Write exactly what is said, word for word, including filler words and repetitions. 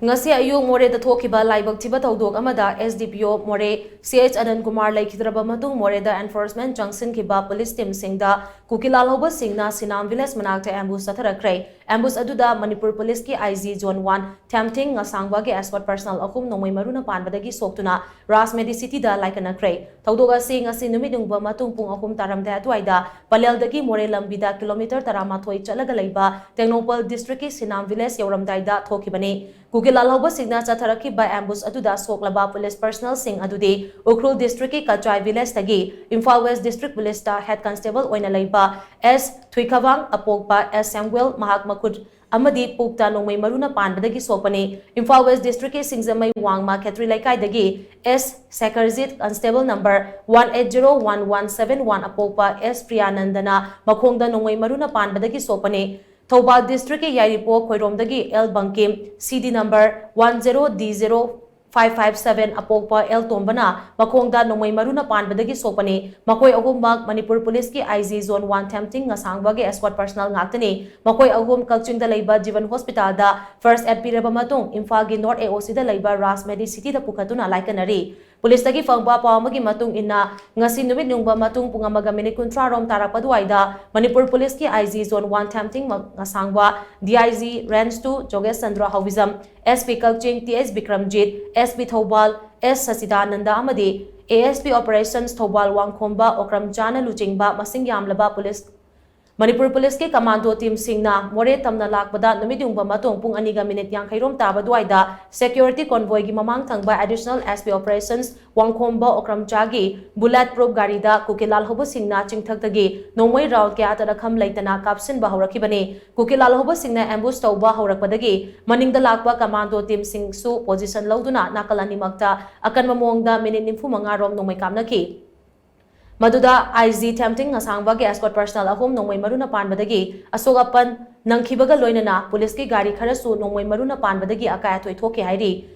ꯉꯁꯤ ꯑꯌꯨꯛ ꯃꯣꯔꯦꯗ ꯊꯣꯛꯈꯤꯕ ꯂꯥꯏꯕꯛ ꯊꯤꯕ ꯊꯧꯗꯣꯛ ꯑꯃꯗ S D P O ꯃꯣꯔꯦ C H ꯑꯅꯟ ꯀꯨꯃꯥꯔ ꯂꯩꯈꯤꯗ꯭ꯔꯕ ꯃꯇꯨꯡ ꯃꯣꯔꯦꯗ enforcement ꯆꯪꯁꯤꯟꯈꯤꯕ police teamꯁꯤꯡꯗ ꯀꯨꯀꯤ ꯂꯥꯜꯍꯧꯕ ꯁꯤꯡꯅ ꯁꯤꯅꯥꯝ village ꯃꯅꯥꯛꯇ ambush ꯆꯠꯊꯔꯛꯈ꯭ꯔꯦ꯫ Ambush ꯑꯗꯨꯗ Manipur policeꯀꯤ I G Zone one ꯊꯦꯝꯊꯤꯡ ꯉꯁꯥꯡꯕꯒꯤ escort personnel ꯑꯍꯨꯝ ꯅꯣꯡꯃꯩ ꯃꯔꯨꯅ ꯄꯥꯟꯕꯗꯒꯤ ꯁꯣꯛꯇꯨꯅ ꯔꯥꯖ Medicityꯗ ꯂꯥꯏꯀꯠꯅꯈ꯭ꯔꯦ꯫ ꯊꯧꯗꯣꯛ ꯑꯁꯤ ꯉꯁꯤ ꯅꯨꯃꯤꯠ ꯌꯨꯡꯕ ꯃꯇꯨꯡ ꯄꯨꯡ ꯑꯍꯨꯝ ꯇꯥꯔꯝꯗꯥꯏ ꯑꯗꯨꯋꯥꯏꯗ ꯄꯂꯦꯜꯗꯒꯤ ꯃꯣꯔꯦ ꯂꯝꯕꯤꯗ kilometre ꯇꯔꯥꯃꯥꯊꯣꯏ ꯆꯠꯂꯒ ꯂꯩꯕ ꯇꯦꯡꯅꯧꯄꯜ districtꯀꯤ ꯁꯤꯅꯥꯝ village ꯌꯧꯔꯝꯗꯥꯏꯗ ꯊꯣꯛꯈꯤꯕꯅꯤ꯫ ꯀꯨꯀꯤ ꯂꯥꯜꯍꯧꯕꯁꯤꯡꯅ ꯆꯠꯊꯔꯛꯈꯤꯕ ambush ꯑꯗꯨꯗ ꯁꯣꯛꯂꯕ police personnelꯁꯤꯡ ꯑꯗꯨꯗꯤ Ukhrul districtꯀꯤ Kachai villageꯇꯒꯤ Imphal West district policeꯇ head constable ꯑꯣꯏꯅ ꯂꯩꯕ S ꯊꯨꯏꯈꯕꯥꯡ ꯑꯄꯣꯛꯄ S ꯁꯦꯝꯒ꯭ꯋꯦꯜ ꯃꯍꯥꯛ ꯃꯈꯨꯠ ꯑꯃꯗꯤ ꯄꯨꯛꯇ ꯅꯣꯡꯃꯩ ꯃꯔꯨꯅ ꯄꯥꯟꯕꯗꯒꯤ ꯁꯣꯛꯄꯅꯤ꯫ ꯏꯝꯐꯥꯜ West districtꯀꯤ ꯁꯤꯡꯖꯃꯩ ꯋꯥꯡꯃ ꯈꯦꯇ꯭ꯔꯤ ꯂꯩꯀꯥꯏꯗꯒꯤ S ꯁꯦꯈꯔꯖꯤꯠ constable number one eight zero one one seven one ꯑꯄꯣꯛꯄ S ꯄ꯭ꯔꯤꯌꯥꯅꯟꯗꯅ ꯃꯈꯣꯡꯗ ꯅꯣꯡꯃꯩ ꯃꯔꯨꯅ ꯄꯥꯟꯕꯗꯒꯤ ꯁꯣꯛꯄꯅꯤ꯫ ꯊꯧꯕꯥꯜ districtꯀꯤ ꯌꯥꯏꯔꯤꯄꯣꯛ ꯈꯣꯏꯔꯣꯝꯗꯒꯤ L Bangkim C D number one zero D zero five five seven ꯑꯄꯣꯛꯄ L ꯇꯣꯝꯕꯅ ꯃꯈꯣꯡꯗ ꯅꯣꯡꯃꯩ ꯃꯔꯨꯅ ꯄꯥꯟꯕꯗꯒꯤ ꯁꯣꯛꯄꯅꯤ꯫ ꯃꯈꯣꯏ ꯑꯍꯨꯝꯃꯛ Manipur policeꯀꯤ I G Zone one ꯊꯦꯝꯊꯤꯡ ꯉꯁꯥꯡꯕꯒꯤ escort personnel ꯉꯥꯛꯇꯅꯤ꯫ ꯃꯈꯣꯏ ꯑꯍꯨꯝ ꯀꯛꯆꯤꯡꯗ ꯂꯩꯕ ꯖꯤꯕꯟ hospitalꯗ first aid ꯄꯤꯔꯕ ꯃꯇꯨꯡ ꯏꯝꯐꯥꯜꯒꯤ North A O Cꯗ ꯂꯩꯕ ꯔꯥꯖ Medicityꯗ ꯄꯨꯈꯠꯇꯨꯅ ꯂꯥꯏꯀꯠꯅꯔꯤ꯫ Policeꯇꯒꯤ ꯐꯪꯕ ꯄꯥꯎ ꯑꯃꯒꯤ ꯃꯇꯨꯡ ꯏꯟꯅ, ꯉꯁꯤ ꯅꯨꯃꯤꯠ ꯌꯨꯡꯕ ꯃꯇꯨꯡ ꯄꯨꯡ ꯑꯃꯒ minute ꯀꯨꯟꯊ꯭ꯔꯥ ꯔꯣꯝ ꯇꯥꯔꯛꯄ ꯑꯗꯨꯋꯥꯏꯗ Manipur policeꯀꯤ I G Zone one ꯊꯦꯝꯊꯤꯡ ꯉꯁꯥꯡꯕ, D I G Range two ꯖꯣꯒꯦꯁ Chandra ꯍꯥꯎꯕꯤꯖꯝ, S P Kakching T S Bikramjit, S P Thoubal S ꯁꯆꯤꯗꯥꯅꯟꯗ ꯑꯃꯗꯤ A S P Operations Thoubal ꯋꯥꯡꯈꯣꯝꯕ ꯑꯣꯀ꯭ꯔꯝꯆꯥꯅ ꯂꯨꯆꯤꯡꯕ ꯃꯁꯤꯡ ꯌꯥꯝꯂꯕ police, ꯃꯅꯤꯄꯨꯔ policeꯀꯤ commando teamꯁꯤꯡꯅ ꯃꯣꯔꯦ ꯇꯝꯅ ꯂꯥꯛꯄꯗ ꯅꯨꯃꯤꯠ ꯌꯨꯡꯕ ꯃꯇꯨꯡ ꯄꯨꯡ ꯑꯅꯤꯒ minute ꯌꯥꯡꯈꯩ ꯔꯣꯝ ꯇꯥꯕ ꯑꯗꯨꯋꯥꯏꯗ security convoyꯒꯤ ꯃꯃꯥꯡ ꯊꯪꯕ Additional S P Operations ꯋꯥꯡꯈꯣꯝꯕ ꯑꯣꯀ꯭ꯔꯝꯆꯥꯒꯤ bullet proof ꯒꯥꯔꯤꯗ ꯀꯨꯀꯤ ꯂꯥꯜꯍꯧꯕꯁꯤꯡꯅ ꯆꯤꯡꯊꯛꯇꯒꯤ ꯅꯣꯡꯃꯩ round ꯀꯌꯥ ꯇꯔꯈꯝ ꯂꯩꯇꯅ ꯀꯥꯞꯁꯤꯟꯕ ꯍꯧꯔꯛꯈꯤꯕꯅꯤ꯫ ꯀꯨꯀꯤ ꯂꯥꯜꯍꯧꯕꯁꯤꯡꯅ ambush ꯇꯧꯕ ꯍꯧꯔꯛꯄꯗꯒꯤ ꯃꯅꯤꯡꯗ ꯂꯥꯛꯄ commando teamꯁꯤꯡꯁꯨ position ꯂꯧꯗꯨꯅ ꯅꯥꯀꯜ ꯑꯅꯤꯃꯛꯇ ꯑꯀꯟꯕ ꯃꯑꯣꯡꯗ minute ꯅꯤꯐꯨ ꯃꯉꯥ ꯔꯣꯝ ꯅꯣꯡꯃꯩ ꯀꯥꯞꯅꯈꯤ꯫ ꯃꯗꯨꯗ I G ꯊꯦꯝꯊꯤꯡ ꯉꯁꯥꯡꯕꯒꯤ escort personnel ꯑꯍꯨꯝ ꯅꯣꯡꯃꯩ ꯃꯔꯨꯅ ꯄꯥꯟꯕꯗꯒꯤ ꯑꯁꯣꯛ ꯑꯄꯟ ꯅꯪꯈꯤꯕꯒ ꯂꯣꯏꯅꯅ policeꯀꯤ ꯒꯥꯔꯤ ꯈꯔꯁꯨ ꯅꯣꯡꯃꯩ ꯃꯔꯨꯅ ꯄꯥꯟꯕꯗꯒꯤ ꯑꯀꯥꯏ ꯑꯇꯣꯏ ꯊꯣꯛꯈꯤ ꯍꯥꯏꯔꯤ꯫